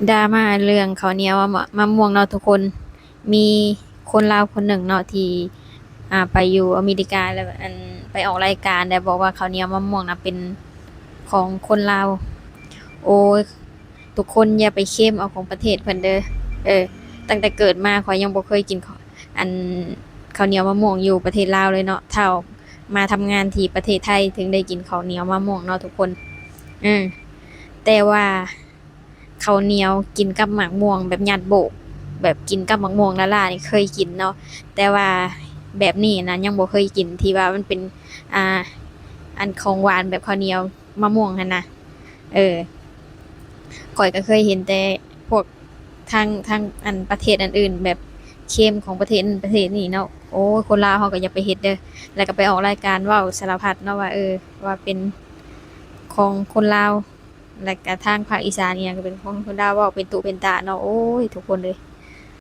ດຣາມາເລື່ອງເຂົ້າໜຽວມະ ມະມ່ວງເນາະທຸກຄົນ. ມີຄົນລາວຄົນໜຶ່ງເນາະ ທີ່ ອ່າ ໄປຢູ່ອາເມລິກາ ແລ້ວ ອັນ ໄປອອກລາຍການ ແລ້ວບອກວ່າເຂົ້າໜຽວມະມ່ວງນະເປັນຂອງຄົນລາວ. ໂອ້ຍ ທຸກຄົນຢ່າໄປເຄມເອົາຂອງປະເທດເພິ່ນເດີ. ເອີ ຕັ້ງແຕ່ເກີດມາຂ້ອຍຍັງບໍ່ເຄີຍກິນ ອັນ ເຂົ້າໜຽວມະມ່ວງຢູ່ປະເທດລາວເລີຍເນາະ. ເທົ່າມາທຳງານທີ່ປະເທດໄທເຖິງໄດ້ກິນເຂົ້າໜຽວມະມ່ວງເນາະທຸກຄົນ. ເອີ ແຕ່ວ່າ ເຂົ້າໜຽວກິນກັບໝາກມ່ວງແບບຍາດໂບກ ແບບກິນກັບໝາກມ່ວງລ້າໆນີ້ເຄີຍກິນເນາະ, ແຕ່ວ່າແບບນີ້ນະຍັງບໍ່ເຄີຍກິນ ທີ່ວ່າມັນເປັນ ອ່າ ອັນຂອງຫວານແບບເຂົ້າໜຽວມະມ່ວງຫັ້ນນະ. ເອີ ຂ້ອຍກໍເຄີຍເຫັນແຕ່ພວກທາງ ທາງ ອັນ ປະເທດອັນອື່ນ ແບບເຄມຂອງປະເທດນັ້ນປະເທດນີ້ເນາະ. ໂອ້ຍ ຄົນລາວເຮົາກໍຢ່າໄປເຮັດເດີ. ແລ້ວກໍໄປອອກລາຍການເວົ້າສາລະພັດເນາະ ວ່າ ເອີ ວ່າເປັນຂອງຄົນລາວ. ແລ້ວກະທາງພາກອີສານອີ່ຫຍັງກໍເປັນຂອງຄົນລາວ ເວົ້າເປັນຕຸເປັນຕາເນາະ. ໂອ້ຍ ທຸກຄົນເອີຍ